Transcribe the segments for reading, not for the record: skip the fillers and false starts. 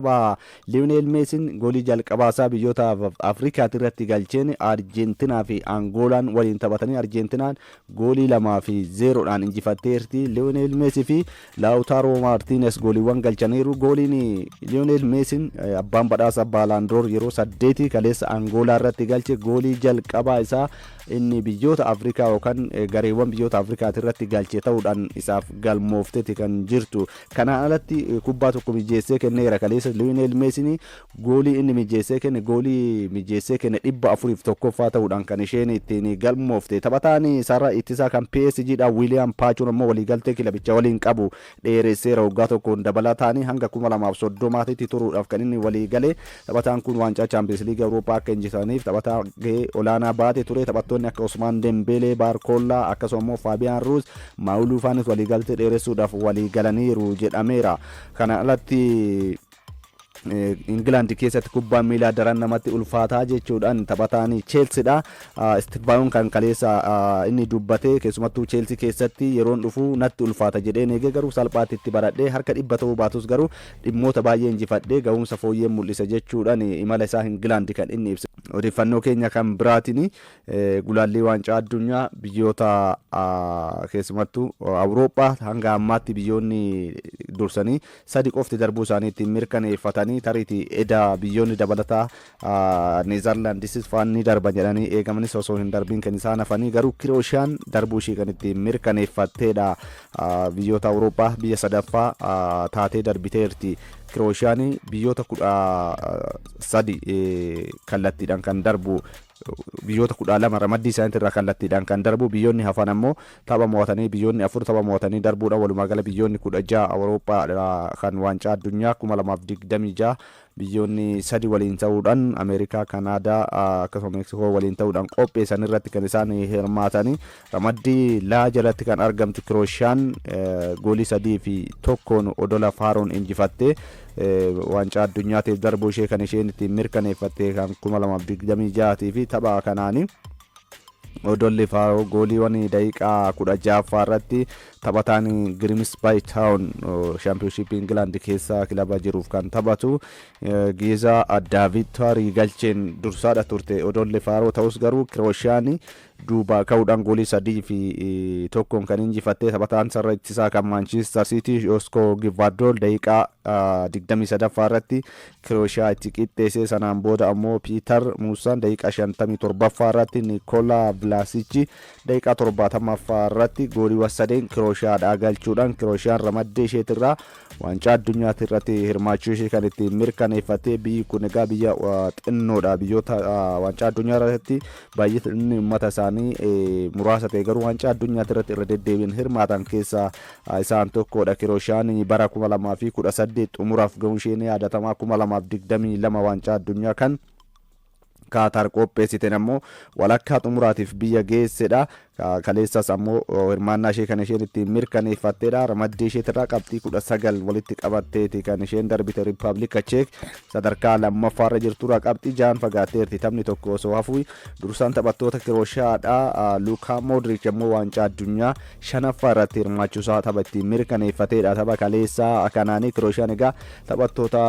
Tapha Liyooneel Meesiin goolii jalqabaasaa biyyoota Afrikaati irratti galcheen Arjeentinaa fi Angoolaan waliin taphatanii Arjeentinaan goolii 2 fi 0dhaan injifatteerti. Liyooneel Meesii fi Laawutaaroo Maartiines gooliiwwan galchaniiru. Gooliin Liyooneel Meesiin, abbaan badhaasa Baalaandoor yeroo saddeeti, kaleessa Angoolaa irratti galche goolii jalqabaa isaa inni biyyoota Afrikaa yookaan gareewwan biyyoota Afrikaati irratti galche ta'uudhaan isaaf galmoofteeti kan jirtu. Kanaan alatti kubbaa tokko mijeessee kenneera kaleessa Liyooneel Meesiin. Goolii inni mijeessee kenne goolii mijeessee kenne 401ffaa ta'uudhaan kan isheen ittiin galmoofte. Taphataan sarara ittisaa kan PSG dha Wiiliyaam Paachuun ammoo waliigaltee kilabicha waliin qabu dheeresseera. Waggaa tokkoon dabalataan hanga 2030tti turuudhaaf kan inni waliigale. Taphataan kun waancaa Chaampiyoons Liigii Awurooppaa akka injifataniif taphataa gahee olaanaa baate ture. Taphattoonni akka Usmaan Dembeelee, Baarkoollaa, akkasuma immoo Faabiyaan Ruuz, Maawuluu faanis waliigaltee dheeressuudhaaf waliigalaniiru jedhameera. Kana alatti Ingilaand keessatti kubbaan miilaa daran namatti ulfaataa jechuudhaan taphataan Cheelsiidha. Istivaayoon kan kaleessa inni dubbate, keessumattuu Cheelsii keessatti yeroon dhufu natti ulfaata jedheen eegee, garuu salphaatti itti baradhee, harka 100 ta'uu baatus garuu dhimmoota baay'ee injifadhee ga'umsa fooyyeen mul'isa jechuudhaan imala isaa Ingilaand kan inni ibse. Odeeffannoo keenya kan biraatiin, gulaallii waancaa addunyaa biyyoota keessumattuu Awurooppaa hanga ammaatti biyyoonni dursanii sadi qofti darbuu isaanii ittiin mirkaneeffatanii, tariitii eda biyyoonni dabalataa Neezarlaandisis faan ni darban jedhanii eegamanis osoo hin darbiin kan isaan hafanii, garuu Kirooshaan darbuu ishii kan ittiin mirkaneeffatteedha. Biyyoota Awurooppaa biyya sadaffaa taatee darbiteerti. Kirooshaan biyyoota 13 kallattiidhaan kan darbu, biyyoota 12 ramaddii isaaniitti irraa kallattiidhaan kan darbu, biyyoonni hafan ammoo tapha mo'atanii, biyyoonni afur tapha mo'atanii darbuudhaan, walumaa gala biyyoonni 16 Awurooppaa kan waancaa addunyaa 2026 biyyoonni sadi waliin ta'uudhaan, Ameerikaa, Kanaadaa akkasuma Meeksikoo waliin ta'uudhaan qopheessan irratti kan isaan hirmaatanii. Ramaddii laa jalatti kan argamtu Kirooshaan goolii 3 fi 1n odola Faaroon injifattee waancaa addunyaatiif darbuu ishee kan isheen ittiin mirkaneeffatte kan 2026 fi tapha kanaanii odolli Faaroo gooliiwwan daqiiqaa 16ffaa irratti taphataan Grimsby Town, Championship Ingilaand keessa kilaba jiruuf kan taphatu, Giizaa Daavid Taarii galcheen dursaadha turte odolli Faaroo. Ta'us garuu Kirooshaan duuba ka'uudhaan goolii 3 fi 1n kan injifatte. Taphataan sarara ittisaa kan Maanchiistar Siitii Josko Gvardiol daqiiqaa 23ffaa irratti Kirooshaa itti qixxeesse. Sanaan booda ammoo Piitar Muusaan daqiiqaa 57ffaa irratti, Nikoolaa Vilaasichi daqiiqaa 70ffaa irratti gooliiwwan sadeen Kirooshaadhaa galchuudhaan Kirooshaan ramaddee isheetirraa waancaa addunyaatti irratti hirmaachuu ishee kan ittiin mirkaneeffatte. Biyyi kun egaa biyya xinnoodha. Biyyoota waancaa addunyaa irratti baay'inni uummata isaanii muraasa ta'e garuu waancaa addunyaatti irratti irra deddeebiin hirmaatan keessaa isaan tokkodha. Kirooshaan bara 2018 xumuraaf ga'uun ishee ni yaadatamaa. 2022 waancaa addunyaa kan Kaataar qopheessiten ammoo walakkaa xumuraatiif biyya geessedha. Kaleessas ammoo hirmaannaa ishee kan isheen ittiin mirkaneeffatteedha. Ramaddii isheetirraa qabxii 19 walitti qabatteeti kan isheen darbite. Riippaabilika Cheek sadarkaa lammaffaarra jirturraa qabxii ja'an fagaatteerti. Taphni tokko osoo hafuu dursaan taphattoota Kirooshaadha. Luukaa Moodriich ammoo waancaa addunyaa shanaffaa irratti hirmaachuusaa tapha ittiin mirkaneeffateedha. Tapha kaleessaa kanaanii Kirooshaan egaa taphattoota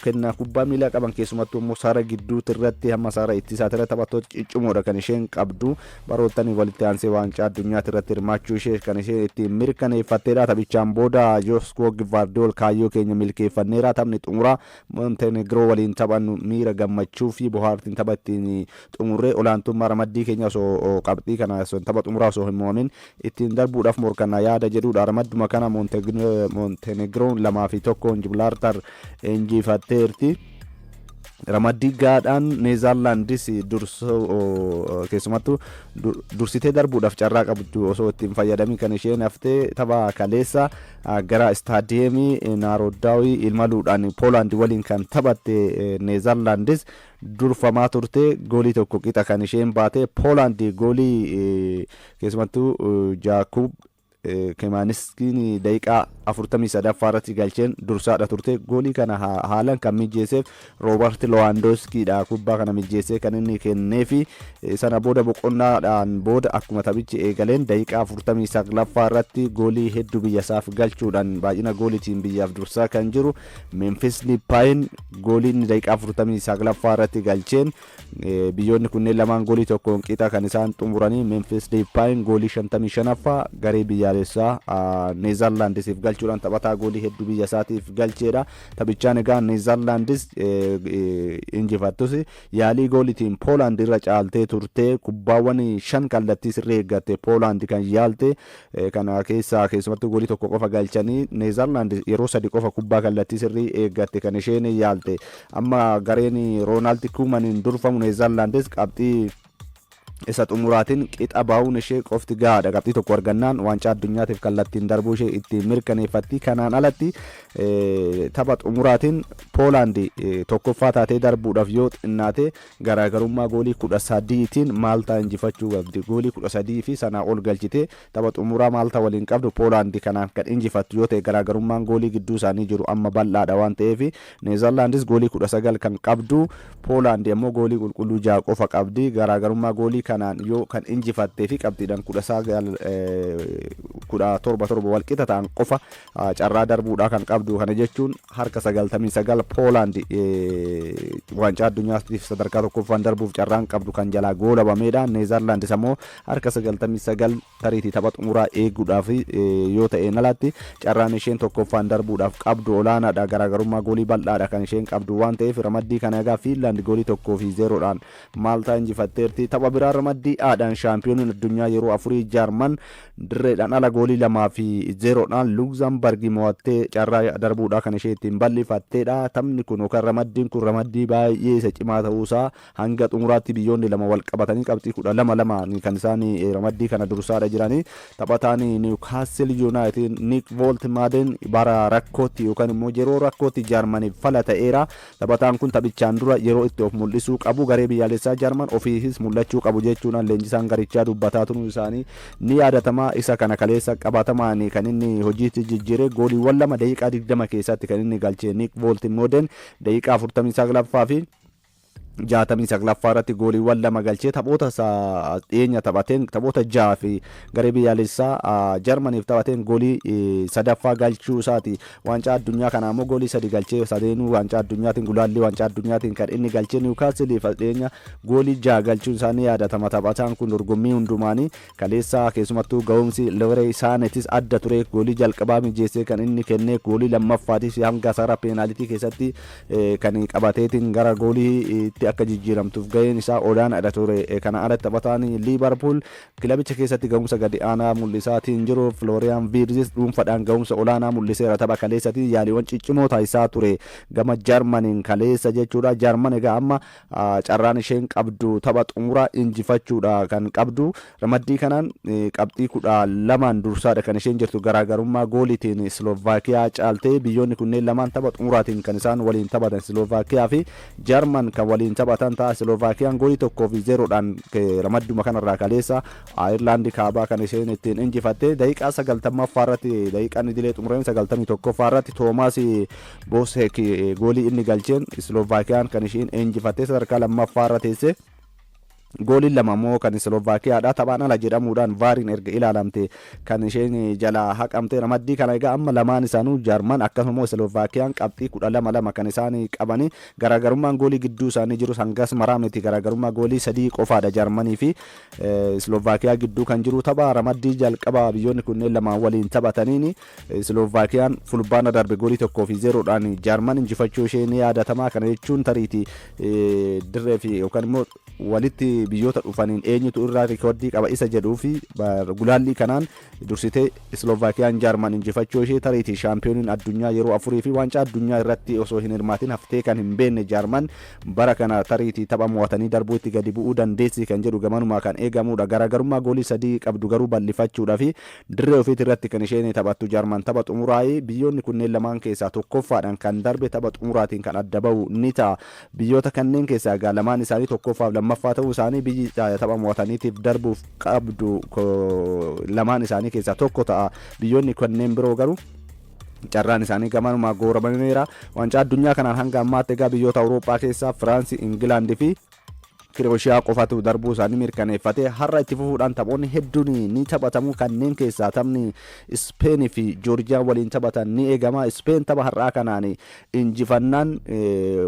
kennaa kubbaa miilaa qaban, keessumattuu immoo sarara gidduutti irratti hamma sarara ittisaati irratti taphattoota ciccimoodha kan isheen qabdu. Baroottanii walitti aansee waancaa addunyaatti irratti hirmaachuu ishee kan isheen ittiin mirkaneeffatteedha. Taphichaan booda Josko Gvardiol "Kaayyoo keenya milkeeffanneera, taphni xumuraa Montenegro waliin taphannu miira gammachuu fi bohaartiin tapha ittiin xumurree olaantummaa ramaddii keenya osoo qabxii kana tapha xumuraa osoo hin mo'amin ittiin darbuudhaaf morkannaa" yaada jedhudha. Ramadduma kana Montenegroon 2 fi 1n Gibraltar injifatteerti. Ramaddii gaadhaan Neezarlaandis dursoo keessumattuu dursitee darbuudhaaf carraa qabdu osoo ittiin fayyadamin kan isheen haftee. Tapha kaleessa gara istaadiyeemii Naarodaawii imaluudhaan Poolaand waliin kan taphatte Neezarlaandis durfamaa turte, goolii tokko qixa kan isheen baate. Poolaand goolii keessumattuu Jaakub Keemaaniskiin daqiiqaa 43ffaa irratti galcheen dursaadha turte. Goolii kana haalan kan mijjeesseef Roobert Lewandowskiidha. Kubbaa kana mijjeessee kan inni kenneefi sana booda boqonnaadhaan booda akkuma taphichi eegaleen daqiiqaa 49ffaa irratti goolii hedduu biyya isaaf galchuudhaan baay'ina gooliitiin biyyaaf dursaa kan jiru Memphis Depaayin goolii inni daqiiqaa 49ffaa irratti galcheen biyyoonni kunneen lamaan goolii tokkoon qixa kan isaan xumuranii. Memphis Depaayin goolii 55ffaa garee biyyaalessaa Neezerlaandisiif galchuudhaan taphataa goolii hedduu biyya isaatiif galcheedha. Taphichaan egaa Neezerlaandis injifattus yaalii gooliitiin Poolaand irra caaltee turte. Kubbaawwan 5 kallattii sirrii eeggatte Poolaand kan yaalte kana keessaa keessumattuu goolii tokko qofa galchanii, Neezerlaand yeroo sadi qofa kubbaa kallattii sirrii eeggatte kan isheen yaalte. Amma gareen Roonaald Kuumaniin durfamu Neezerlaandis qabxii isa xumuraatiin qixa bahuun ishee qofti gahaadha. Qabxii tokko argannaan waancaa addunyaatiif kallattiin darbuu ishee itti mirkaneeffatti. Kanaan alatti tapha xumuraatiin Poolaand tokkoffaa taatee darbuudhaaf yoo xinnaate garaagarummaa goolii 13tiin Maaltaa injifachuu qabdi. Goolii 13 fi sanaa ol galchitee tapha xumuraa Maaltaa waliin qabdu Poolaand kanaan kan injifattu yoo ta'e, garaagarummaan goolii gidduu isaanii jiru amma bal'aadha waan ta'eef, Neezerlaandis goolii 19 kan qabdu, Poolaand ammoo goolii qulqulluu 6 qofa qabdi. Garaagarummaa goolii kanaan yoo kan injifattee fi qabxiidhaan 19 17 7 walqixa ta'an qofa carraa darbuudhaa kan qabdu. Kana jechuun harka 99 Poolaand waancaa addunyaatiif sadarkaa tokkoffaan darbuuf carraan qabdu kan jalaa goolabameedha. Neezerlaandis ammoo harka 99 tariitii tapha xumuraa eeguudhaaf yoo ta'een alatti carraan isheen tokkoffaan darbuudhaaf qabdu olaanaadha. Garaagarummaa goolii bal'aadha kan isheen qabdu waan ta'eef. Ramaddii kana egaa Fiinlaand goolii 1 fi 0dhaan Maaltaa injifatteerti. Tapha biraa ramaddii A'dhaan shaampiyooniin addunyaa yeroo afurii Jaarman dirreedhaan ala goolii 2 fi 0dhaan Luugzambargi mo'attee carraa darbuudhaa kan ishee ittiin bal'ifatteedha. Taphni kun yookaan ramaddiin kun ramaddii baay'ee isa cimaa ta'uusaa hanga xumuraatti biyyoonni lama wal qabatanii qabxii 12 lama kan isaan ramaddii kana dursaadha jiranii. Taphataan Niwkaastil Yuunaayitid Niik Vooltimaaden bara rakkootti yookaan immoo yeroo rakkootti Jaarmaniif fala ta'eera. Taphataan kun taphichaan dura yeroo itti of mul'isuu qabu, garee biyyaalessaa Jaarman ofiifis mul'achuu qabu jechuudhaan leenjisaan garichaa dubbataa turuu isaanii ni yaadatama. Isa kana kaleessa qabatamaan kan inni hojiitti jijjiire, gooliiwwan lama daqiiqaa 20 keessatti kan inni galche Niik Vooltimaaden daqiiqaa 49ffaa fi 69ffaa irratti gooliiwwan lama galchee, taphoota dhiyeenya taphateen, taphoota jaha fi garee biyyaalessaa Jarmaniif taphateen goolii sadaffaa galchuu isaati. Waancaa addunyaa kana ammoo goolii sadi galchee, sadeenuu waancaa addunyaatiin, gulaallii waancaa addunyaatiin kan inni galchee. Niwkaasiliif dhiyeenya goolii jaha galchuun isaanii yaadatama. Taphataan kun dorgommii hundumaanii kaleessa keessumattuu ga'umsi Leroy Saanetis adda ture. Goolii jalqabaa mijeessee kan inni kenne, goolii lammaffaatis hanga sarara peenaalitii keessatti kan qabateetiin gara gooliitti akka jijjiiramtuuf ga'een isaa olaanaadha ture. Kana alatti taphataan Liivarpuul kilabicha keessatti ga'umsa gadi aanaa mul'isaatiin jiru Flooriyaan Viirzis dhuunfaadhaan ga'umsa olaanaa mul'iseera. Tapha kaleessatiin yaaliiwwan ciccimoo taasisaa ture gama Jarmaniin kaleessa jechuudha. Jarman egaa amma carraan isheen qabdu tapha xumuraa injifachuudha kan qabdu. Ramaddii kanaan qabxii 12n dursaadha kan isheen jirtu, garaagarummaa gooliitiin Slovaakiyaa caaltee. Biyyoonni kunneen lamaan tapha xumuraatiin kan isaan waliin taphatan, Slovaakiyaa fi Jarman kan waliin taphatan ta'a. Slovaakiyaan goolii 1 fi 0dhaan ramadduma kanarraa kaleessa Ayirlaandi kaabaa kan isheen ittiin injifatte. Daqiiqaa 90ffaa irratti, daqiiqaan idilee xumurame 91ffaa irratti Toomaas Boosek goolii inni galcheen Slovaakiyaan kan isheen injifatte, sadarkaa lammaffaa irra teesse. Gooliin lama immoo kan Slovaakiyaadha. Taphaan ala jedhamuudhaan VARiin erga ilaalamte kan isheen jalaa haqamte. Ramaddii kana egaa amma lamaan isaanuu, Jaarman akkasuma Slovaakiyaan, qabxii 12 lama kan isaan qabani. Garaagarummaan goolii gidduu isaanii jirus hangas maraa miti, garaagarummaa goolii sadii qofaadha Jaarmanii fi Slovaakiyaa gidduu kan jiru. Tapha ramaddii jalqaba biyyoonni kunneen lamaan waliin taphataniin Slovaakiyaan fulbaana darbe goolii 1 fi 0dhaan Jaarman injifachuu ishee ni yaadatama. Kana jechuun tariitii dirree fi yookaan immoo walitti biyyoota dhufaniin eenyutu irraa rikoordii qaba isa jedhuu fi gulaallii kanaan dursitee Slovaakiyaan Jaarman injifachuu ishee, tariitii shaampiyooniin addunyaa yeroo afurii fi waancaa addunyaa irratti osoo hin hirmaatin haftee kan hin beekne Jaarman bara kana tariitii tapha mo'atanii darbuu itti gadi bu'uu dandeessi kan jedhu gamanumaa kan eegamudha. Garaagarummaa goolii sadii qabdu garuu bal'ifachuudhaa fi dirree ofiit irratti kan isheen taphattu Jaarman tapha xumuraa'ii. Biyyoonni kunneen lamaan keessaa tokkoffaadhaan kan darbe tapha xumuraatiin kan adda bahu ni ta'a. Biyyoota kanneen keessaa egaa lamaan isaanii tokkoffaaf lammaffaa ta'uu isaanii biyyi tapha mo'ataniitiif darbuuf qabdu lamaan isaanii keessaa tokko ta'a. Biyyoonni kanneen biroo garuu Carraan isaanii gamanumaa goorabameera. Waancaa addunyaa kanaan hanga ammaatti egaa biyyoota Awurooppaa keessaa Firaansi, Ingilaandii fi Kirooshiyaa qofatu darbuu isaanii mirkaneeffate. Har'a itti fufuudhaan taphoonni hedduun ni taphatamu. Kanneen keessaa taphni Ispeenii fi Joorjiyaan waliin taphatan ni eegama. Ispeen tapha har'aa kanaan injifannaan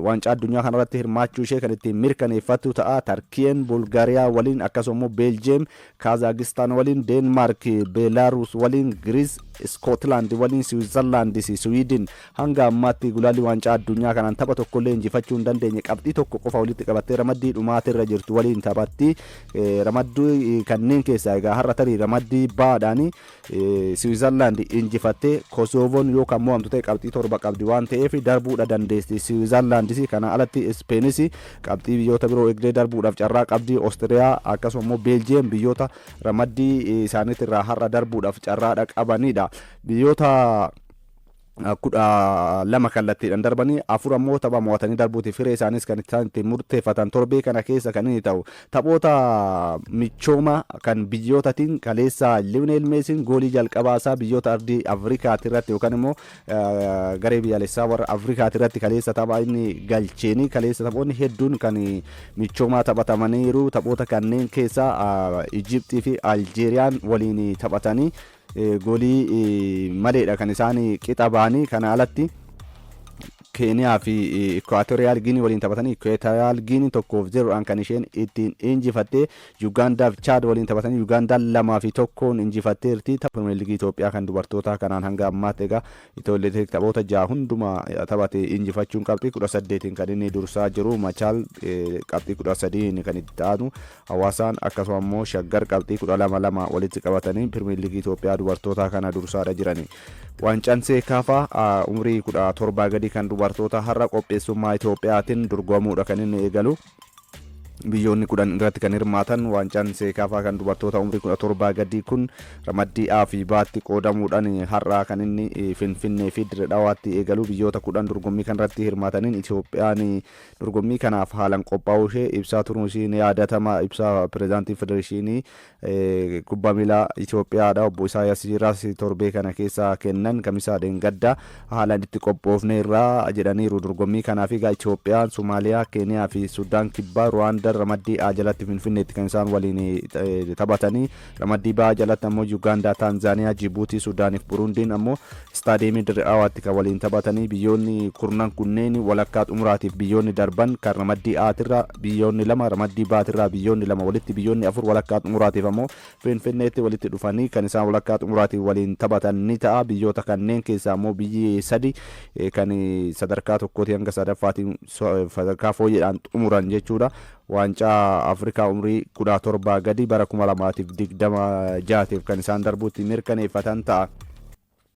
waancaa addunyaa kanarratti hirmaachuu ishee kan ittiin mirkaneeffattu ta'a. Tarkiyeen Bulgaariyaa waliin, akkasuma immoo Beeljeem Kaazaagistaan waliin, Deenmaark Beelaaruus waliin, Giriis Iskootlaand waliin, Siwiizerlaandis Siwiidin hanga ammaatti gulaalli waancaa addunyaa kanaan tapha tokkollee injifachuu hin dandeenye, qabxii tokko qofa walitti qabattee ramaddii dhumaatirra jirtu waliin taphatti. Ramaddii kanneen keessaa egaa har'a tarii ramaddii baadhaan Siwiizerlaand injifattee Kosoovoon yoo kan mo'amtu ta'e qabxii 7 qabdi waan ta'eef darbuudha dandeessi. Siwiizerlaandis kana alatti Ispeenis qabxii biyyoota biroo eegdee darbuudhaaf carraa qabdi. Oostiriyaa akkasuma immoo Beeljiyeem biyyoota ramaddii isaaniitirraa har'a darbuudhaaf carraadha qabanidha. Biyyoota 12 kallattiidhaan darbanii, 4 ammoo tapha mo'atanii darbuutiif hiree isaanis kan isaan ittiin murteeffatan torbee kana keessa kan inni ta'u taphoota michooma kan biyyootatiin kaleessa Liyoonel Meesiin goolii jalqabaa isaa biyyoota ardii Afrikaati irratti yookaan immoo garee biyyaalessaa warra Afrikaati irratti kaleessa tapha inni galcheeni. Kaleessa taphoonni hedduun kan michoomaa taphatamaniiru. Taphoota kanneen keessaa Ijiptii fi Aljeeriyaan waliin taphatanii goolii maleedha kan isaan qixa ba'anii. Kana alatti Keeniyaa fi Ikwaatooriyaal Giinii waliin taphatanii Ikwaatooriyaal Giinii 1-0dhaan kan isheen ittiin injifatte. Yugaandaa fi Chaad waliin taphatanii Yugaandaan 2-1n injifatteerti. Pirimeer Liigii Itoophiyaa kan dubartootaa kanaan hanga ammaatti egaa Itiyoo Elektiriik taphoota 6 hundumaa taphate injifachuun qabxii 18n kan inni dursaa jiru. Machaal qabxii 13n kan itti aanu, Hawaasaan akkasuma immoo Shaggar qabxii 12 lama walitti qabatanii Pirimeer Liigii Itoophiyaa dubartootaa kana dursaadha jirani. Waancaan Seekaafaa umrii 17 gadi kan dubartootaa har'a qopheessummaa Itoophiyaatiin dorgomamuudha kan inni eegalu. Biyyoonni 10 irratti kan hirmaatan waancaan Seekaafaa kan dubartoota umrii 17 gadii kun ramaddii A fi B'tti qoodamuudhaan har'a kan inni Finfinnee fi Dirre Dhawaatti eegalu. Biyyoota 10 dorgommii kanarratti hirmaataniin Itoophiyaan dorgommii kanaaf haalan qophaa'uu ishee ibsaa turuun ishii ni yaadatama. Ibsa pirezidaantiin Federeeshinii Kubbaa Miilaa Itoophiyaadha obbo Isaayyaas Jiraas torbee kana keessa kennan Kamisaa dheengaddaa haalaan itti qophoofneerra jedhaniiru. Dorgommii kanaaf egaa Itoophiyaan, Somaaliyaa, Keeniyaa fi Sudaan Kibbaa Ruwaandaan ramaddii A jalatti Finfinneetti kan isaan waliin taphatanii. Ramaddii B jalatti ammoo Yugaandaa, Taanzaaniyaa, Jibuutii, Sudaaniif Burundiin ammoo Istaadiyeemii Dirre Dhawaatti kan waliin taphatanii. Biyyoonni kurnan kunneen walakkaa xumuraatiif biyyoonni darban kan ramaddii A tirraa biyyoonni 2, ramaddii B tirraa biyyoonni 2, walitti biyyoonni 4 walakkaa xumuraatiif ammoo Finfinneetti walitti dhufanii kan isaan walakkaa xumuraatiif waliin taphatan ni ta'a. Biyyoota kanneen keessaa ammoo biyyi 3 kan sadarkaa tokkootii hanga sadaffaatiin sadarkaa fooyyeedhaan xumuran jechuudha. Waancaa Afrikaa umrii 17 gadi bara 2026tiif kan isaan darbuutti mirkaneeffatan ta'a.